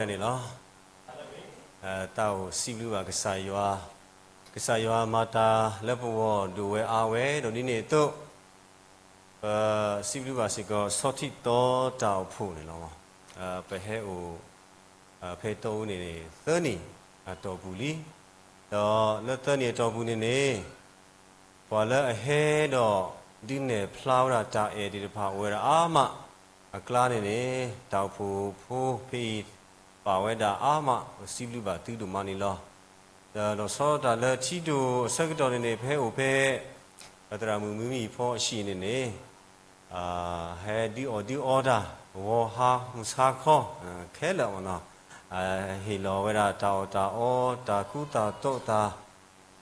န့ၣ်လီၤ. တၢ်အိၣ်စံးဘျုးဘၣ်ကစၢ်ယွၤ, ကစၢ်ယွၤမၤတၢ်လၢပဂီၢ်ဒိၣ်ဝဲအါဝဲ ဒီးဒ်န့ၣ်အသိး ပစံးဘျုးဘၣ်စ့ၢ်ကီး ဆီထံၣ်သီတၢ်အိၣ်ဖှိၣ်န့ၣ်လီၤ. ပဟဲအိၣ် ဖဲတီအူန့ၣ် သၢနံၣ်အတီၢ်ပူၤလံ. ဒီးလၢသၢနံၣ်အတီၢ်ပူၤန့ၣ်န့ၣ် ပှၤလၢအဟဲဒီးဒုးနဲၣ်ဖျါဝဲဒၣ်တၢ်အဲၣ်သ့ၣ်တဖၣ်အိၣ်ဝဲဒၣ်အါမး, အကျါန့ၣ်န့ၣ် တၢ်အိၣ်ဖှိၣ်ဖိဖဲအံၤ ပာ်ဝဲဒၣ်အါမး, ပစံးဘျုးဘၣ်သုဒိၣ်မးန့ၣ်လီၤ. ဒီးလီၤဆီဒၣ်တၢ်လၢထံဒိၣ်အဆၢကတီၢ်န့ၣ်န့ၣ် ပဟဲအိၣ်ဖဲ ပသရၣ်မုၣ်မုၢ်မံၤဖီအဟံၣ်န့ၣ်န့ၣ် ဟဲဒုးအီၣ်ဒုးအီတၢ် ဂီၤဟါမုၢ်ဆါခီ ခဲလၢာ်မ့ၢ်နီၤ, ဟ့ၣ်လီၤဝဲဒၣ်တၢ်အီၣ်တၢ်အီ တၢ်ကူတၢ်သိးတၢ်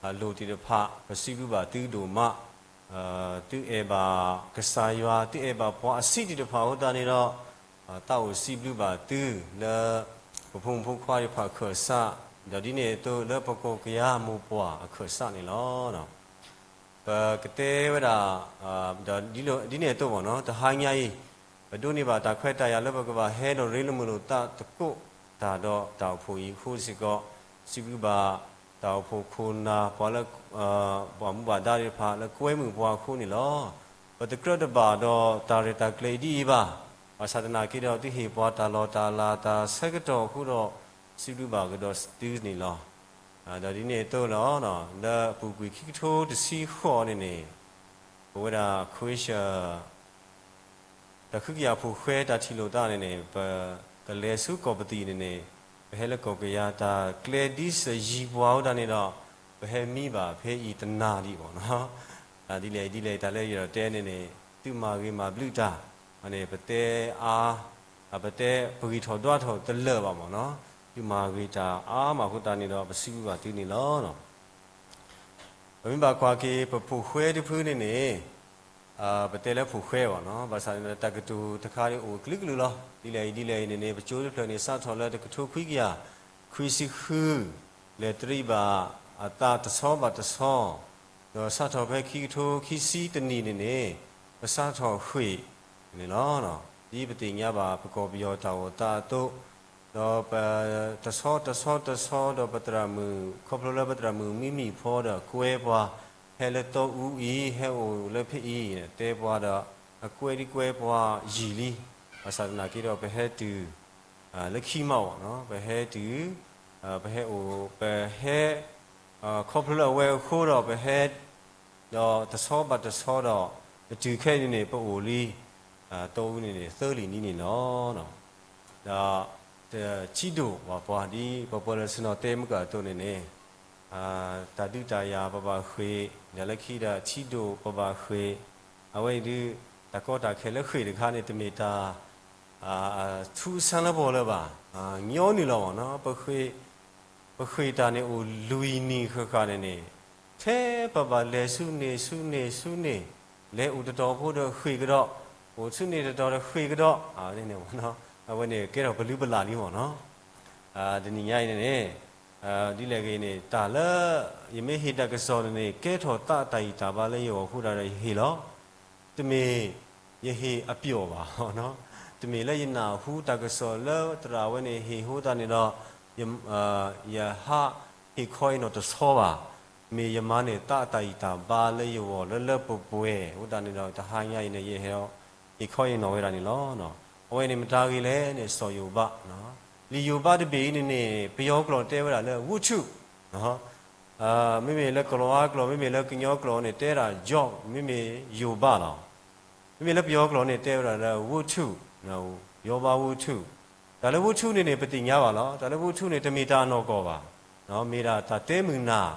အလိၣ်သ့ၣ်တဖၣ် ပစံးဘျုးဘၣ်သုဒိၣ်မး, သုအဲၣ်ဘၣ်ကစၢ်ယွၤ သုအဲၣ်ဘၣ်ပှၤအဆံးသ့ၣ်တဖၣ်အဃိသတးန့ၣ်ဒီး သးအိၣ်စံးဘျုးဘၣ်သုလၢ ပဖိမုၣ်ဖိခွါသ့ၣ်တဖၣ်အခၢၣ်စး, ဒီးဒ်န့ၣ်အသိးလၢပကီၢ်ကယၤမိၢ်ပှၢ်အခၢၣ်စးန့ၣ်လီၤ. ပကတဲဝဲဒၣ် ဒ်န့ၣ်အသိးမ့ၢ်နီၤ တဟါညါအံၤ ပဒိးန့ၢ်ဘၣ်တၢ်ခွဲးတၢ်ယာ်လၢပကဘၣ်ဟဲဒီးရ့လိာ်မုာ်လိာ်သးသကိးတၢ်ဒီးတၢ်အိၣ်ဖှိၣ်အံၤအဃိစ့ၢ်ကီး စံးဘျုးဘၣ်တၢ်အိၣ်ဖှိၣ်ခိၣ်နၢ် ပှၤလၢ ပှၤမူဘၣ်ဒါသ့ၣ်တဖၣ်လၢကွဲမုာ်ပှၤအဃိန့ၣ်လီၤ. ပတကြၢးတဘၣ်ဒီးတၢ်ရဲၣ်တၢ်ကျဲၤအံၤဒ်အံၤဘၣ်. ဘၣ်ဆၣ်သနာ်က့ဒီး သုဟ့ၣ်ပှၤတၢ်လီၢ်တၢ်လၤတၢ်ဆၢကတီၢ်အဃိဒီး စံးဘျုးဘၣ်ကဒီးသုန့ၣ်လီၤ. ဒီးဒ်န့ၣ်အသိးလီၤ လၢအပူၤကွံာ်ခံကထိတဆံဃိးန့ၣ်န့ၣ် ပဝဲဒၣ် Croatia တၢ်ခုကယာ်ဖိဃဲတၢ်ထံၣ်လိာ်သးန့ၣ်န့ၣ် ပကလဲၤဆူကီၢ်ပသံၣ်န့ၣ်န့ၣ် ပဟဲလၢကီၢ်ကယၤတၢ်ကျဲဒ်စယံၤပှၤအဃိသတးန့ၣ်ဒီး ပဟဲမံဘၣ်ဖဲအံၤတနၤဒံးမ့ၢ်နီၤ. ဒ်လဲၣ်ဒ်လဲၣ် တၢ်လၢယအဲၣ်ဒိးတဲန့ၣ်န့ၣ် သုမၤဂ့ၤမၤဘျုးတၢ်န့ၣ် ပတဲအါ ပတဲပဂံၢ်ထီၣ်ဒွးထီၣ်တလၢာ်ဘၣ်မ့ၢ်နီၤ. သုမၤဂ့ၤတၢ်အါမးအဃိသတးန့ၣ်ဒီး ပစံးဘျုးဘၣ်သုန့ၣ်လီၤ. ပမ့ၢ်ဘၣ်ကွၢ်က့ၤပဖိဃဲတဖုန့ၣ်န့ၣ် ပတဲလၢဖိဃဲဘၣ်နီၤ ဘၣ်ဆၣ်န့ၣ်ဒီး တၢ်ကတိၤတခါန့ၣ်အိၣ်ကလုာ်ကလုာ်လီၤ. ဒ်လဲၣ်အံၤဒ်လဲၣ်အံၤန့ၣ်န့ၣ် ပကၠိတဖျၢၣ်န့ၣ် စးထီၣ်လၢတကထိခွံကယၤ ခွံဆံဃု လဲၤတရံးဘၣ်အသးတဆီဘၣ်တဆီ ဒီးစးထီၣ်ဖဲခံကထိခံဆံတနံၣ်န့ၣ်န့ၣ် ပစးထီၣ်ဃ့ၢ်န့ၣ်လီၤ. ဒ်ပသ့ၣ်ညါဘၣ် ပကီၢ်ပယီၤတၢ်အိၣ်သးအသိး ဒီးပ တဆီတဆီတဆီဒီးပသရၣ်မုၣ် ခီဖျိလၢပသရၣ်မုၣ်မံမံၣ်ဖီဒီးကွဲပှၤ ဟဲလၢတီအူအံၤ ဟဲအိၣ်လၢဖဲအံၤ တဲပှၤဒီး အကွဲဒ်ကွဲပှၤယံာ်လံ. ဘၣ်ဆၣ်သနာ်က့ဒီး ပဟဲတုၤ လၢခံမးအီၤနီၤ ပဟဲတုၤ ပဟဲအိၣ် ပဟဲ ခီဖျိလၢအဝဲအဃိဒီး ပဟဲ ဒီးတဆီဘၣ်တဆီဒီး ပတုၤခဲအံၤန့ၣ်န့ၣ် ပအိၣ်လံ တီအူန့ၣ်န့ၣ် သၢလံာ်နံၣ်န့ၣ်လီၤ. ဒီး ထံဒိၣ်ပှၤပှၤဒ်ပပှၤလၢဆ့ၣ်နီၤတဲမုၢ်ကၢ်အသိးန့ၣ်န့ၣ် တၢ်ဒုးတၢ်ယၤပဘၣ်ဃ့ၢ် ဒီးလၢခံဒီးထံဒိၣ်ပဘၣ်ဃ့ၢ် အဝဲအံၤဒုး တၢ်ကီတၢ်ခဲလၢဃ့ၢ်တခါန့ၣ် တမ့ၢ်တၢ် ထူအဆန်းလၢပဂီၢ်လၢၤဘၣ်. ညီနုၢ်လီၤမ့ၢ်နီၤ ပဃ့ၢ်တၢ်န့ၣ်အိၣ်လွံၢ်နံၣ်ဃၣ်ဃၣ်န့ၣ်န့ၣ် ထဲပဘၣ်လဲၤဆူန့ၣ်ဆူန့ၣ်ဆူန့ၣ် လဲၤအိၣ်တတီၤဖိဒီးဃ့ၢ်ကဒီး အိၣ်ဆူန့ၣ်တတီၤဒီးဃ့ၢ်ကဒီး အဝဲန့ၣ်ကဲထီၣ်ပလုၢ်ပလၢ်လံမ့ၢ်နီၤ. တနံၤညါအံၤန့ၣ်န့ၣ် ဒ်လဲၣ်ဂ့ၤန့ၣ် တၢ်လၢ ယမ့ၢ်ဟ့ၣ်တၢ်ကစီၣ်န့ၣ်န့ၣ် ကဲထီၣ်သးတၢ်ဂံၢ်တၢ်ဘါလၢယဂီၢ်အဃိဒီးယဟ့ၣ်လီၤ. တမ့ၢ်ယဟ့ၣ်အပျီၢ်ဘၣ်, တမ့ၢ်လၢယနၢ်ဟူတၢ်ကစီၣ်လၢသရၣ်ဝဲန့ၣ်ဟ့ၣ်အဃိသတးန့ၣ်ဒီး ယဟးဟ့ၣ်ခီအံၤနီၣ်တဆီဘၣ်. မ့ၢ်ယမၤန့ၢ်သးတၢ်ဂံၢ်တၢ်ဘါလၢယဂီၢ်လၢလၢပှဲၤပှဲၤအဃိသတးန့ၣ်ဒီး တဟါညါအံၤန့ၣ် ယဟဲဟ့ၣ်ခီအံၤနီၣ်ဝဲဒၣ်န့ၣ်လီၤ. အဝဲန့ၣ်မတၤဂ့ၤလဲၣ်န့ၣ် စီၤယိၤဘး လံာ်ယိၤဘးတဘ့ၣ်အံၤန့ၣ်န့ၣ် ပယီၤကျိာ်တဲဝဲဒၣ်လၢ ဝတ္ထု, မ့မ့ၢ်လၢကလၤဝါကျိာ် မ့မ့ၢ်လၢကညီကျိာ်န့ၣ် တဲဒၣ် Job မ့မ့ၢ်ယိၤဘးလီၤ. မ့မ့ၢ်လၢပယီၤကျိာ်န့ၣ် တဲဝဲဒၣ်လၢ ဝတ္ထု, ယိၤဘး ဝတ္ထု. တၢ်လၢ ဝတ္ထု န့ၣ်န့ၣ် ပသ့ၣ်ညါဘၣ်လီၤ. တၢ်လၢ ဝတ္ထု န့ၣ် တမ့ၢ်တၢ်အနီၢ်ကီၢ်ဘၣ်. မ့ၢ်ဒၣ်တၢ်တဲမုာ်နၢ်,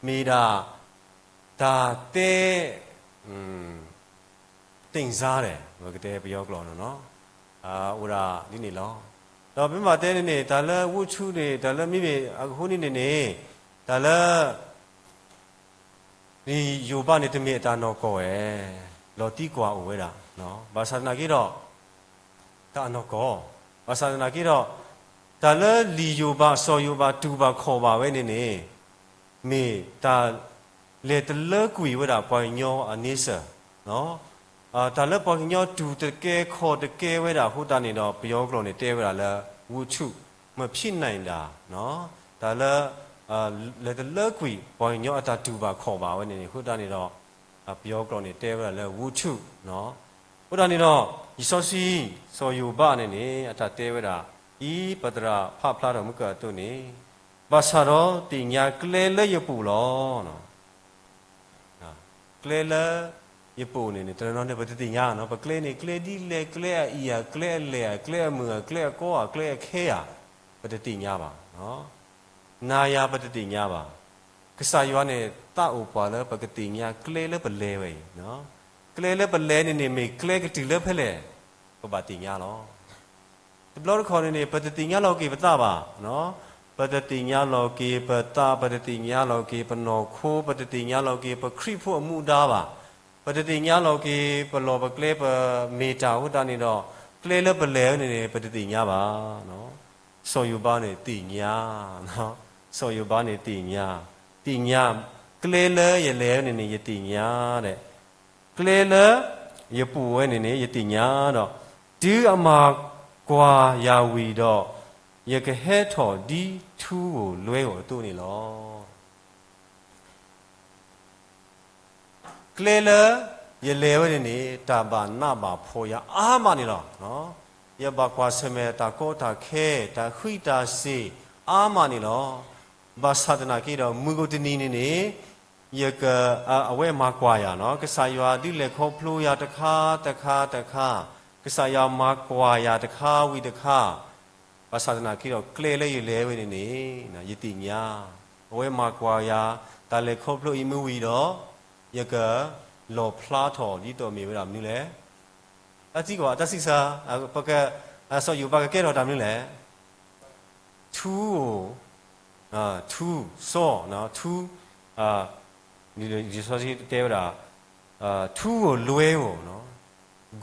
မ့ၢ်ဒၣ် တၢ်တဲ သ့ၣ်စါဒဲး ပကတဲပယီၤကျိာ်န့ၣ်နီၤ, အိၣ်ဒၣ်ဒ်န့ၣ်လီၤ. ဒီးပမ့ၢ်တဲန့ၣ်န့ၣ် တၢ်လၢ ဝတ္ထု န့ၣ် တၢ်လၢမ့မ့ၢ်အဃိန့ၣ်န့ၣ်န့ၣ် တၢ်လၢ လံာ်ယိၤဘးန့ၣ် တမ့ၢ်အတၢ်နီၢ်ကီၢ်ဝဲ, လီၤသံကွၢ်အိၣ်ဝဲဒၣ်. ဘၣ်ဆၣ်သနာ်က့ဒီး တၢ်အနီၢ်ကီၢ်, ဘၣ်ဆၣ်သနာ်က့ဒီး တၢ်လၢလံာ်ယိၤဘး စီၤယိၤဘးတူၢ်ဘၣ်ခီၣ်ဘၣ်ဝဲန့ၣ်န့ၣ် မ့ၢ်တၢ်လဲၤတလၢကွံာ်ဝဲဒၣ်ပှၤကညီအန့ဆၢၣ်, တၢ်လၢပှၤကညီတူၢ်တကဲခီၣ်တကဲဝဲဒၣ်အဃိသတးန့ၣ်ဒီး ပယီၤကျိာ်န့ၣ်တဲဝဲဒၣ်လၢ ဝတ္ထု မဖျိးနံၣ်ဒၣ်, တၢ်လၢ လဲၤတလၢကွံာ် ပှၤကညီအတၢ်တူၢ်ဘၣ်ခီၣ်ဘၣ်ဝဲန့ၣ်န့ၣ် အဃိသတးန့ၣ်ဒီး ပယီၤကျိာ်န့ၣ်တဲဝဲဒၣ်လၢ ဝူထု, အဃိသတးန့ၣ်ဒီး လံာ်စီဆှံ စီၤယိၤဘးန့ၣ်န့ၣ် အတၢ်တဲဝဲဒၣ် ဒ်ပသရၣ်ဖးဖျါထီၣ်မုၢ်ကၢၢ်အသိးန့ၣ်, ဘၣ်ဆၣ်ဒီးသ့ၣ်ညါကျဲလၢယပူၤလီၤ. ကျဲလၢယပူၤန့ၣ်န့ၣ် တနီၤန့ၣ် ပတသ့ၣ်ညါနီၤ, ပကျဲန့ၣ် ကျဲဒ်လဲၣ်, ကျဲအအံၤဧါ, ကျဲအလဲၢ်ဧါ, ကျဲအမုာ်ဧါ, ကျဲအကီဧါ, ကျဲအခဲဧါ, ပတသ့ၣ်ညါဘၣ်. နၤယၤပတသ့ၣ်ညါဘၣ်. ကစၢ်ယွၤန့ၣ် သးအိၣ်ပှၤလၢပကသ့ၣ်ညါကျဲလၢပလဲၤဝဲအံၤ, ကျဲလၢပလဲၤန့ၣ်န့ၣ် မ့ၢ်ကျဲကတုၤလၢဖဲလဲၣ်, ပဘၣ်သ့ၣ်ညါလီၤ. တဘျီတခီၣ်န့ၣ်န့ၣ် ပတသ့ၣ်ညါလီၤက့ၤပသးဘၣ်. ပတသ့ၣ်ညါလီၤက့ၤပသး, ပတသ့ၣ်ညါလီၤက့ၤပနီၢ်ခိ, ပတသ့ၣ်ညါလီၤက့ၤပခရံာ်ဖိအမူဒါဘၣ်. ပတသ့ၣ်ညါလီၤက့ၤပလီၢ်ပကျဲပမ့ၢ်တၢ်အဃိသတးန့ၣ်ဒီး ကျဲလၢပလဲၤန့ၣ်န့ၣ် ပတသ့ၣ်ညါဘၣ်. စီၤယိၤဘးန့ၣ်သ့ၣ်ညါ, စီၤယိၤဘးန့ၣ်သ့ၣ်ညါ, သ့ၣ်ညါ, ကျဲလၢယလဲၤန့ၣ်န့ၣ် ယသ့ၣ်ညါဒဲး, ကျဲလၢယပူၤဝဲန့ၣ်န့ၣ် ယသ့ၣ်ညါဒီး တုၤအမၤကွၢ်ယၤဝံၤဒီး ယကဟဲထီၣ်ဒ်ထူဧိၤလွဲဧိၤအသိးန့ၣ်လီၤ. ကျဲလၢယလဲၤဝဲန့ၣ်န့ၣ် တၢ်ဘၣ်နးဘၣ်ဖှီၣ်ယၤအါမးန့ၣ်လီၤ. ယဘၣ်ကွၢ်ဆၢၣ်မဲာ်တၢ်ကီတၢ်ခဲ, တၢ်ဃံတၢ်စ့ၤအါမးန့ၣ်လီၤ. ဘၣ်ဆၣ်သနာ်က့ဒီး မုၢ်ဂီၤတနံၤန့ၣ်န့ၣ် ယက, အဝဲမၤကွၢ်ယၤနီၤ, ကစၢ်ယွၤဒုးလဲၤခီဖျိယၤတခါတခါတခါ, ကစၢ်ယွၤမၤကွၢ်ယၤတခါဝံၤတခါ, ဘၣ်ဆၣ်သနာ်က့ဒီး ကျဲလၢယလဲၤဝဲန့ၣ်န့ၣ် ယသ့ၣ်ညါ, အဝဲမၤကွၢ်ယၤ, တၢ်လဲၤခီဖျိအံၤမ့ၢ်ဝံၤဒီး ယကလီၣ်ဖျါထီၣ်ဒ်သိးမ့ၢ်ဝဲဒၣ်မနုၤလဲၣ်. တၢ်သံကွၢ်, တၢ်စံးဆၢ, ပက, စီၤယိၤဘးကကဲထီၣ်တၢ်မနုၤလဲၣ်. ထူဧိၤ, ထူ, စီ, ထူ, လံာ်စီဆှံတဲဝဲဒၣ်, ထူဧိၤလွဲဧိၤ,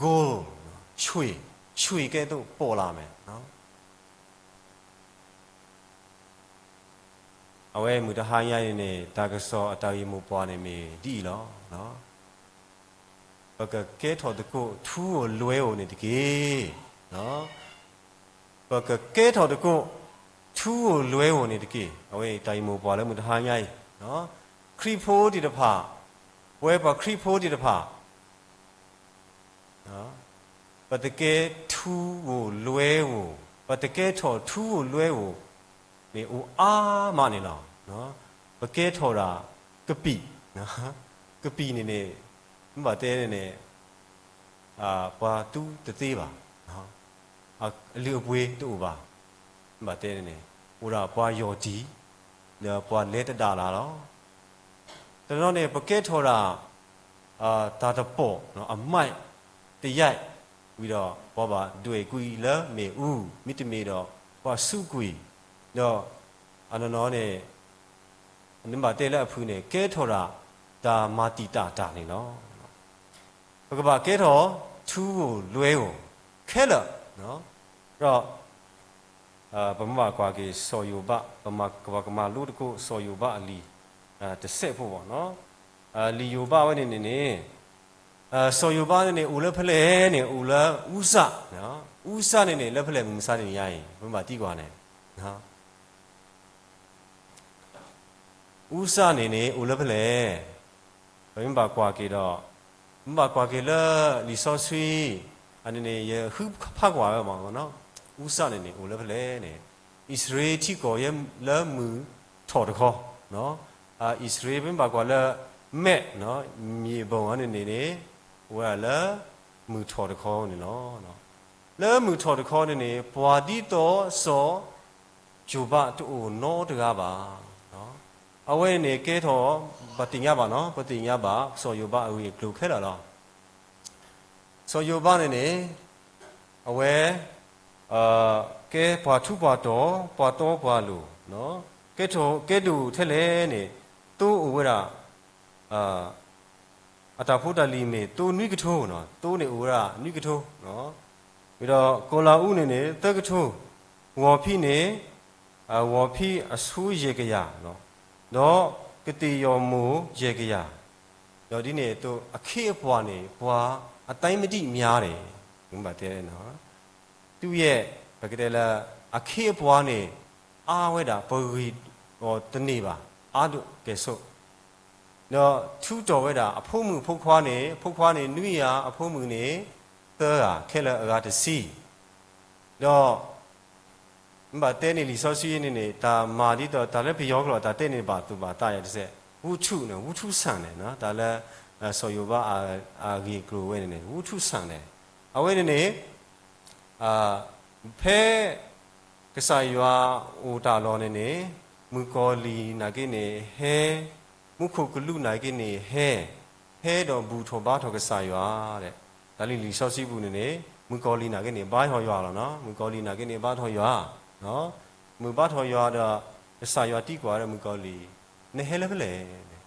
gold, ရွှေ, ရွှေကဲသိး ပေါ်လာမယ်. အဝဲမုၢ်တဟါညါအံၤန့ၣ် တၢ်ကစီၣ်အတၢ်ဂ့ၢ်မိၢ်ပှၢ်န့ၣ်မ့ၢ်ဒ်အံၤလီၤ. ပကကဲထီၣ်သကိး ထူဧိၤလွဲဧိၤန့ၣ်တက့ၢ်. ပကကဲထီၣ်သကိး ထူဧိၤလွဲဧိၤန့ၣ်တက့ၢ်. အဝဲတၢ်ဂ့ၢ်မိၢ်ပှၢ်လၢမုၢ်တဟါညါအံၤ, ခရံာ်ဖိသ့ၣ်တဖၣ်, ပဝဲပှၤခရံာ်ဖိသ့ၣ်တဖၣ် ပတကဲထူဧိၤလွဲဧိၤ, ပတကဲထီၣ်ထူဧိၤလွဲဧိၤန့ၣ် အိၣ်အါမးန့ၣ်လီၤ. ပကဲထီၣ်ဒၣ်ကပံာ်, ကပံာ်န့ၣ်န့ၣ်, မ့ၢ်ဘၣ်တဲန့ၣ်န့ၣ်, ပှၤသူတသ့ဘၣ်, အလုၢ်အပှ့ၤတအိၣ်ဘၣ်. မ့ၢ်ဘၣ်တဲန့ၣ်န့ၣ်, အိၣ်ဒၣ်ပှၤယီၢ်တံၢ်, ဒီးပှၤလဲၤတဒၣ်လၢ်လီၤ. တနီၤန့ၣ် ပကဲထီၣ်ဒၣ် တၢ်တပီၣ်, အမဲာ်တယဲၢ်, ဝံၤဒီးပှၤဘၣ်ဒွဲၣ်ကွံာ်လၢမ့ၣ်အူ, မ့တမ့ၢ်ဒီးပှၤစူးကွံာ်, ဒီးအနီၢ်နီၢ်န့ၣ် နဘၣ်တဲလၢအဖုၣ်န့ၣ် ကဲထီၣ်ဒၣ်တၢ်မၤတံာ်တာ်တၢ်န့ၣ်လီၤ. ပကဘၣ်ကဲထီၣ်ထူဧိၤလွဲဧိၤခဲလၢာ်, ဒီး ပမ့ၢ်ဘၣ်ကွၢ်က့ၤစီၤယိၤဘး, ပကဘၣ်ကမၤလိသကိးစီၤယိၤဘးအလံာ်တစဲးဖိဘၣ်. လံာ်ယိၤဘးဝဲန့ၣ်န့ၣ်န့ၣ်, စီၤယိၤဘးန့ၣ်န့ၣ် အိၣ်လၢဖဲလဲၣ်န့ၣ် အိၣ်လၢအူစၢ်, အူစၢ်န့ၣ်န့ၣ် လၢဖဲလဲၣ်မုၢ်မဆါတနံၤညါအံၤ ပမ့ၢ်ဘၣ်သံကွၢ်န့ၣ် အူစၢ်န့ၣ်န့ၣ် အိၣ်လၢဖဲလဲၣ်. ပမ့ၢ်ဘၣ်ကွၢ်က့ၤဒီး, မ့ၢ်ဘၣ်ကွၢ်က့ၤလၢလံာ်စီဆှံ, အန့ၣ်န့ၣ် ယဃုဖးကွၢ်ဝဲမး, အူစၢ်န့ၣ်န့ၣ် အိၣ်လၢဖဲလဲၣ်န့ၣ်, အံၣ်စရ့လးထံကီၢ်ယဲလၢမုၢ်ထီၣ်တခီ, အံၣ်စရ့လး ပမ့ၢ်ဘၣ်ကွၢ်လၢ map, မ့ၣ်ဘုၣ်အန့ၣ်န့ၣ်န့ၣ် အိၣ်ဝဲဒၣ်လၢမုၢ်ထီၣ်တခီန့ၣ်လီၤ. လၢမုၢ်ထီၣ်တခီန့ၣ်န့ၣ် ပှၤဒ်သိးစီၤယိၤဘးတအိၣ်နီတဂၤဘၣ်. အဝဲန့ၣ်ကဲထီၣ်, ပသ့ၣ်ညါဘၣ်နီၤ, ပသ့ၣ်ညါဘၣ် စီၤယိၤဘးအဂ့ၢ်အကျိၤခဲလၢာ်လီၤ. စီၤယိၤဘးန့ၣ်န့ၣ် အဝဲ ကဲပှၤထူးပှၤတီၤ, ပှၤတီပှၤလိၤ, ကဲဒိၣ်ထဲလဲၣ်န့ၣ် သိအိၣ်ဝဲဒၣ် အတၢ်ဖိတၢ်လံၤမ့ၢ်သိနွံကထိ, သိန့ၣ်အိၣ်ဝဲဒၣ်နွံကထိ, ဝံၤဒီးကီၤလၤအူန့ၣ်န့ၣ် သၢကထိ, ဂီၤဖံးန့ၣ် ဂီၤဖံးအဆိယဲၢ်ကယၤ, ဒီးကသ့ၣ်ယီၢ်မိၢ်ယဲၢ်ကယၤ, ဒီးဒ်န့ၣ်အသိးအခ့အပှၤန့ၣ် ပှၤအသံမံမံၤန့ၣ်, ဘၣ်တဲ သုယဲၢ် ပကတဲလၢ အခ့အပှၤန့ၣ် အါဝဲဒၣ် ပဂ့ၤအီၤတန့ၢ်ဘၣ်, အါဒိၣ်ကဲၣ်ဆိး, ဒီးထူးတီၤဝဲဒၣ် အဖိမုၣ်ဖိခွါန့ၣ်, အဖိခွါန့ၣ်နွံဂၤ, အဖိမုၣ်န့ၣ်သၢဂၤ, ခဲလၢာ်အဂၤတဆံ, ဒီး မ့ၢ်ဘၣ်တဲန့ၣ် လံာ်စီဆှံန့ၣ်န့ၣ် တၢ်မၤဒ်သိး တၢ်လၢပယီၤကျိာ် တၢ်တဲန့ၣ်ဘၣ်သူၣ်ဘၣ်သးယၤတစဲး, ဝူထူၣ်န့ၣ် ဝူထူၣ်ဆၣ်န့ၣ် တၢ်လၢ စီၤယိၤဘးအဂ့ၢ်အကျိၤဝဲန့ၣ်န့ၣ် ဝူထူၣ်ဆၣ်န့ၣ်, အဝဲန့ၣ်န့ၣ် ဖဲ ကစၢ်ယွၤအိၣ်တၢ်လီၢ်န့ၣ်န့ၣ် မုၣ်ကီၤလံၢ်နာ်က့န့ၣ်ဟဲ, မူခိၣ်ကလူးနာ်က့န့ၣ်ဟဲ, ဟဲဒီးဘူၣ်ထီၣ်ဘါထီၣ်ကစၢ်ယွၤ, တၢ်လၢလံာ်စီဆှံပူၤန့ၣ်န့ၣ် မုၣ်ကီၤလံၢ်နာ်က့န့ၣ် ဘါထီၣ်ယွၤလီၤနီၤ, မုၣ်ကီၤလံၢ်နာ်က့န့ၣ် ဘါထီၣ်ယွၤ, မုၣ်ဘါထီၣ်ယွၤဒီး ကစၢ်ယွၤသံကွၢ်ဒီးမုၣ်ကီၤလံၢ်, နဟဲလၢဖဲလဲၣ်န့ၣ်,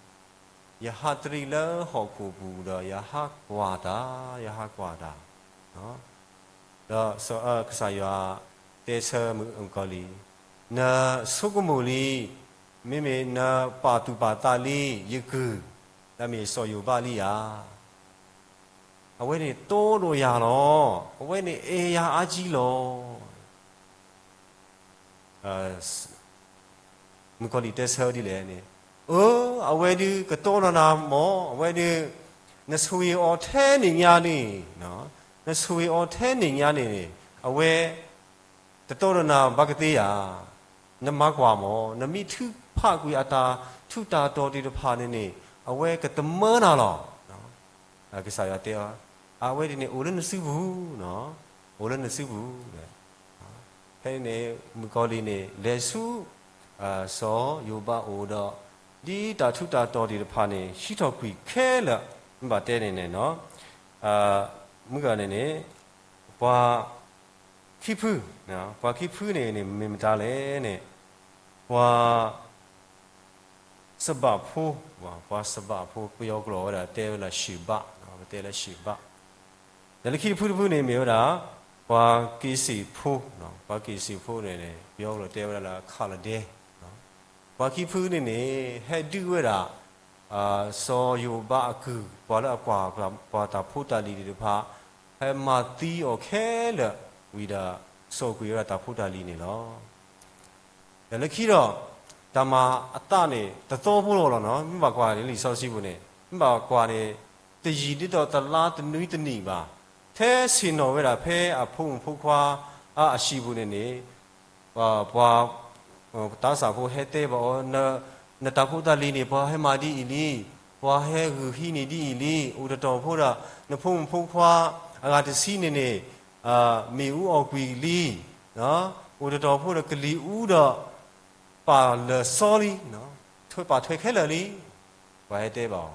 ယဟးတရံးလၢဟီၣ်ခိၣ်ပူၤဒီး ယဟးကွၢ်တၢ်, ယဟးကွၢ်တၢ်, ဒီးကစၢ်ယွၤတဲဆၢမုၣ်ကီၤလံၢ်, နဆိကမိၣ်လံ, မ့မ့ၢ်နပာ်သူၣ်ပာ်သးလံ ယကုၢ်, လၢမ့ၢ်စီၤယိၤဘးလံဧါ, အဝဲန့ၣ်တီဒီးယၤလီၤ, အဝဲန့ၣ်အဲၣ်ယၤအါကံလီၤ. မုၣ်ကီၤလံၢ်တဲဆၢဒ်လဲၣ်န့ၣ်, အၢ, အဝဲဒုးကတီဒီးနၤမၢ်, အဝဲဒုး နဆိၣ်ဂ့ၤအီၤထဲန့ၣ်ညါန့ၣ်, နဆိၣ်ဂ့ၤအီၤထဲန့ၣ်ညါန့ၣ်, အဝဲ တတီဒီးနၤဘၣ်ကသ့ဧါ, နမၤကွၢ်မၢ်, နမ့ၢ်ထုကဖၣ်ကွံာ်အတၢ်ထူးတၢ်တီၤသ့ၣ်တဖၣ်န့ၣ်န့ၣ် အဝဲကသမၢနၤလီၤ. ကစၢ်ယွၤတဲအီၤ, အဝဲဒ်န့ၣ်အိၣ်လၢနစုပူၤ, အိၣ်လၢနစုပူၤ, ဖဲန့ၣ်န့ၣ် မုၣ်ကီၤလံၢ်န့ၣ် လဲၤဆူ စီၤယိၤဘးအအိၣ်ဒီး ဒ်တၢ်ထူးတၢ်တီၤသ့ၣ်တဖၣ်န့ၣ် ဟံးထီၣ်ကွံာ်ခဲလၢာ်, မ့ၢ်ဘၣ်တဲန့ၣ်န့ၣ်, မုၣ်ကီၤလံၢ်န့ၣ်န့ၣ် ပှၤ ခံဖု, ပှၤခံဖုန့ၣ်န့ၣ် မ့ၢ်မတၤလဲၣ်န့ၣ်, ပှၤ စဘးဖိ, ပှၤစဘးဖိ ပယီၤကျိာ်ဝဲဒၣ်တဲဝဲဒၣ် ရှ့ၣ်ဘး, ပတဲလၢရှ့ၣ်ဘး, ဒီးလၢခံတဖုတဖုန့ၣ်မ့ၢ်ဝဲဒၣ် ပှၤက့ၤစ့ၣ်ဖိ, ပှၤက့ၤစ့ၣ်ဖိန့ၣ်န့ၣ် ပယီၤကျိာ်တဲဝဲဒၣ်လၢ ခးလဒဲ, ပှၤခံဖုန့ၣ်န့ၣ် ဟဲဒုးဝဲဒၣ် စီၤယိၤဘးအကုၢ် ပှၤလၢအကွၢ်ပှၤတၢ်ဖိတၢ်လံၤသ့ၣ်တဖၣ်, ဟဲမၤသံအီၤခဲလၢာ်ဝံၤဒီး စိာ်ကွံာ်ဝဲဒၣ်တၢ်ဖိတၢ်လံၤန့ၣ်လီၤ. ဒီးလၢခံဒီး တၢ်မၤအသးန့ၣ် တသီဖိလီၤနီၤ, မ့ၢ်ဘၣ်ကွၢ်န့ၣ် လံာ်စီဆှံပူၤန့ၣ် မ့ၢ်ဘၣ်ကွၢ်န့ၣ် တယံာ်ဒ်သိးတလါတနွံတနံၣ်ဘၣ်, ထဲဆ့ၣ်နီၤဝဲဒၣ်ဖဲအဖိမုၣ်ဖိခွါအဟံၣ်ပူၤန့ၣ်န့ၣ် ပှၤ သးစၢ်ဖိဟဲတဲဘၣ်အီၤ, နတၢ်ဖိတၢ်လံၤန့ၣ် ပှၤဟဲမၤဒ်အံၤလံ, ပှၤဟဲဂုာ်ဟံးန့ၢ်ဒ်အံၤလံ, အိၣ်တတီၤဖိဒီး နဖိမုၣ်ဖိခွါအဂၤတဆံန့ၣ်န့ၣ် မ့ၣ်အူအီၣ်ကွံာ်လံ, အိၣ်တတီၤဖိဒီးကလံၤအူဒီး ပာ်လၢာ်စီလံ, ပာ်ထွဲခဲလၢာ်လံ, ပှၤဟဲတဲဘၣ်အီ